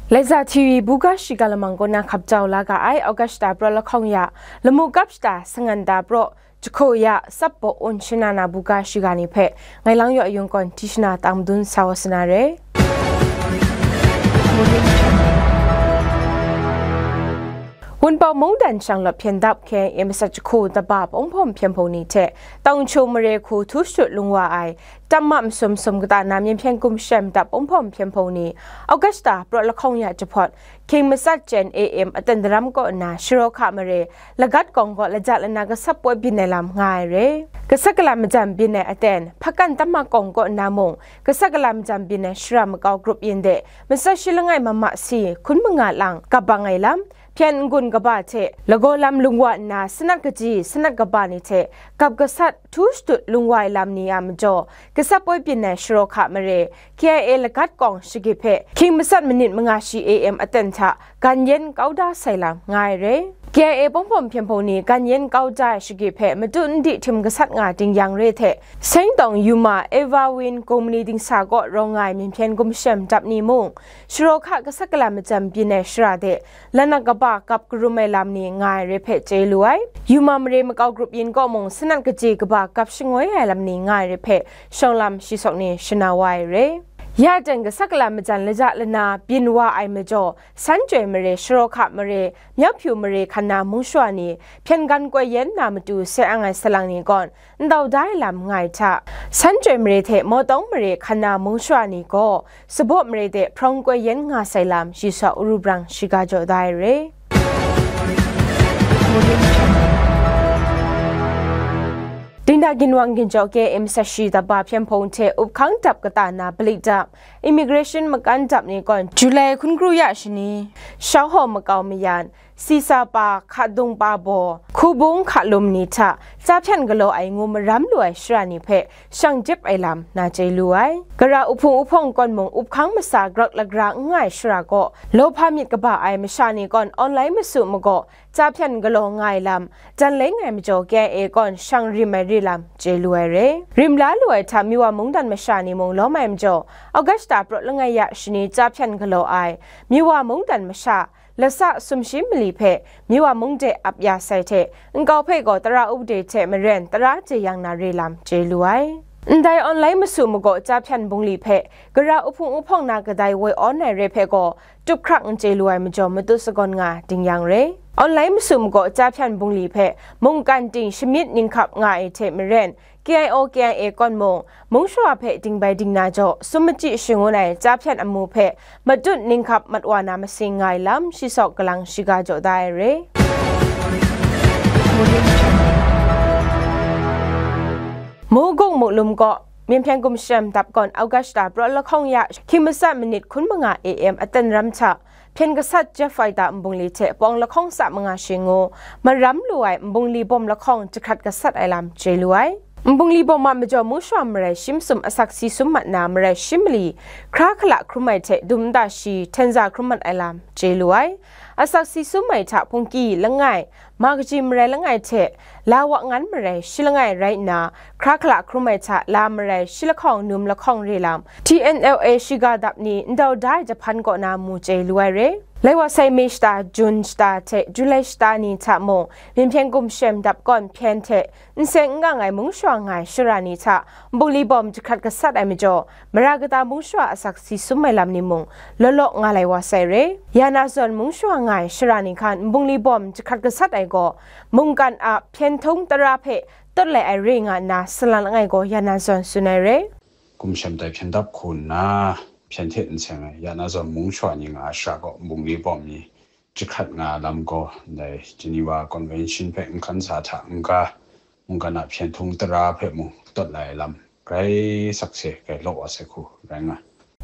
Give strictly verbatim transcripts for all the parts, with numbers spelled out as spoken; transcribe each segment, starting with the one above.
Laiza T V buga shiga lamang kaw na hkap jau la ga ai August shata praw lahkawng ya, lamu kap shata sangan da praw, jahku ya, sap baw un shana na buga shiga ni hpe, ngai lang yaw yung kawn tishna tang madun sa wa sana re. Wunpawng mungdan shanglawt hpyen dap K I A masat jahku taba Pawng Hpawng Hpyen Hpung ni hte Tawng Hkyu mare hku htu shadut lung wa ai, tam ma masum sum kata na Myen Hpyen Gumshem dap Pawng Hpawng Hpyen Hpung ni, August shata praw lahkawng ya jahpawt, hkying matsat chyen A M aten daram kaw nna Sharawhka mare, Lagat kawng kaw laja lana gasap poi byin ai lam nga ai re. Gasat kalam majan byin ai aten, Hpakan Tam Ma kawng kaw nna mung, gasat kalam majan byin ai shara makau grup yin de, matsat shi langai mama si, hkun manga lang, kabang ai lam, hpyen n-gun kaba hte, lagaw lam lung wa nna, sanat kaji, sanat kaba ni hte, gap gasat, htu shadut lung wa ai lam ni a majaw, gasap poi byin ai Sharawhka mare, K I A Lagat kawng shagip hpe, hkying matsat manit manga shi A M aten hta, gan yen kau da sai lam nga ai re. K I A Pawng Hpawng Hpyen Hpung ni gan yen kau da ai shagip hpe matu n di htim gasat nga ding yang re hte, Seng Tawng Yuma Eva Win Gumli dingsa kaw rawng nga ai Myen Hpyen Gumshem dap ni mung, Sharawhka gasat kalam majan byin ai shara de, lanak kaba gap karum ai lam ni nga ai re hpe chye lu ai. Yuma mare makau grup yin kaw mung sanat kaji kaba gap shangoi ai lam ni nga ai re hpe shawng lam shi sawk ni shana wa ai re. Ya jan gasat kalam majan laja lana byin wa ai majaw, San Chyoi mare, Sharawhka mare, Myaphyu mare hkan na mung shawa ni, hpyen gan koi yen na matu sai ang ai salang ni gawn, ndau da ai lam nga ai hta, San Chyoi mare hte Mawtawng mare hkan na mung shawa ni gaw, Sabaw mare de hprawng koi yen nga sai lam shi sawk uru brang shiga jaw da ai re. Dingda ginwang ginjaw K I A masat shi taba Hpyen Hpung hte up hkang dap kata na balik dap, immigration makan dap ni gawn July hkun kru ya shani, Shauhawm makau mayan, Sisa pa, Hkadung pa baw, Hkubung Hkalum ni hta, tsa hpyan galaw ai ngu maram lu ai shara ni hpe shang jep ai lam na chye lu ai. Gara uhpung uhpawng kawn mung up hkang masa grak lagra n nga ai shara kaw, lawhpa myit kaba ai masha ni kawn online masu magaw, tsa hpyan galaw nga ai lam, jan leng ai majaw K I A kawn shang rim ai re lam chye lu ai re. Rim la lu ai hta Miwa mungdan masha ni mung lawm ai majaw, August shata praw langai ya shani tsa hpyan galaw ai, Miwa mungdan masha, lasa sumshi mali hpe Miwa mung de ap ya sai hte, nkau hpe gaw tara upde hte maren tara jeyang na re lam chye lu ai. Ndai online masu magaw tsa hpyan bungli hpe gara uhpung uhpawng na kadai woi awn ai re hpe gaw, tup hkrak n chye lu ai majaw matu sagawn nga ding yang re. Online masu magaw tsa hpyan bungli hpe mungkan ting shamyit ninghkap nga ai hte maren, K I O K I A kawn mung, mung shawa hpe ding bai ding na jaw, sum machyi shangun ai tsa hpyan amu hpe matut ninghkap mat wa na masing nga ai lam shi sawk kalang shiga jaw da ai re. Mukuk Muklum kaw, Myen Hpyen Gumshem dap kawn August shata praw lahkawng ya, hkying matsat manit hkun manga A M aten ram hta, hpyen gasat Jet Fighter nbungli hte pawng lahkawng tsa manga shi ngu, maram lu ai nbungli bawm lahkawng jahkrat gasat ai lam chye lu ai. Nbungli bawm a majaw mung shawa marai shi masum asak si sum mat na marai shi mali, hkra hkala hkrum ai hte dum nta shi htenza hkrum mat ai lam chye lu ai. Asak si sum ai hta hpungki langai, ma kaji marai langai hte, la wa ngan marai shi langai rai nna, hkra hkala hkrum ai hta la marai shi lahkawng num lahkawng re lam, T N L A shiga dap ni ndau da ai jahpan kaw na mu chye lu ai re. Lai wa sai May shata, June shata hte July shata ni hta mung, Myen Hpyen Gumshem dap kawn hpyen hte, n seng n gang ai mung shawa nga ai shara ni hta, nbungli bawm jahkrat gasat ai majaw, mara kata mung shawa asak si sum ai lam ni mung, law law nga lai wa sai re. Ya na zawn mung shawa nga ai shara ni hkan nbungli bawm jahkrat gasat ai gaw, mungkan a hpyen htung tara hpe tawt lai ai re nga nna, salang langai gaw ya na zawn tsun ai re. Gumshem tai hpyen dap hku nna, hpyen hte n seng ai, ya na zawn mung shawa ni nga ai shara gaw, nbungli bawm ni jahkrat nga lam gaw, ndai Geneva Convention hpe n hkan sa hta n-ga, mungkan a hpyen htung tara hpe mung tawt lai ai lam, grai sakse, grai law wa sai hku rai nga.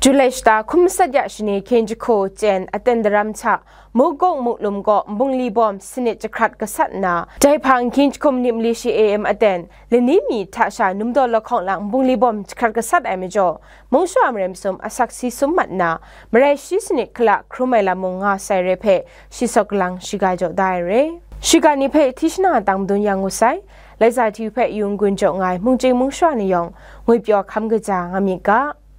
July shata hkum matsat ya shani hkying jahku chyen aten daram hta, Mukuk Muklum kaw nbungli bawm sanit jahkrat gasat nna, dai hpang hkying jahkum nip mali shi A M aten, lani mi hta sha numdaw lahkawng lang nbungli bawm jahkrat gasat ai majaw, mung shawa marai masum asak si sum mat nna, marai shi sanit hkala hkrum ai lam mung nga sai re hpe, shi sawk galang shiga jaw da ai re. Shiga ni hpe tishna tang madun yang ngu sai, Laiza T V hpe yung gun jaw nga ai mungchying mung shawa ni yawng, ngwipyaw hkam kaja nga myit ga.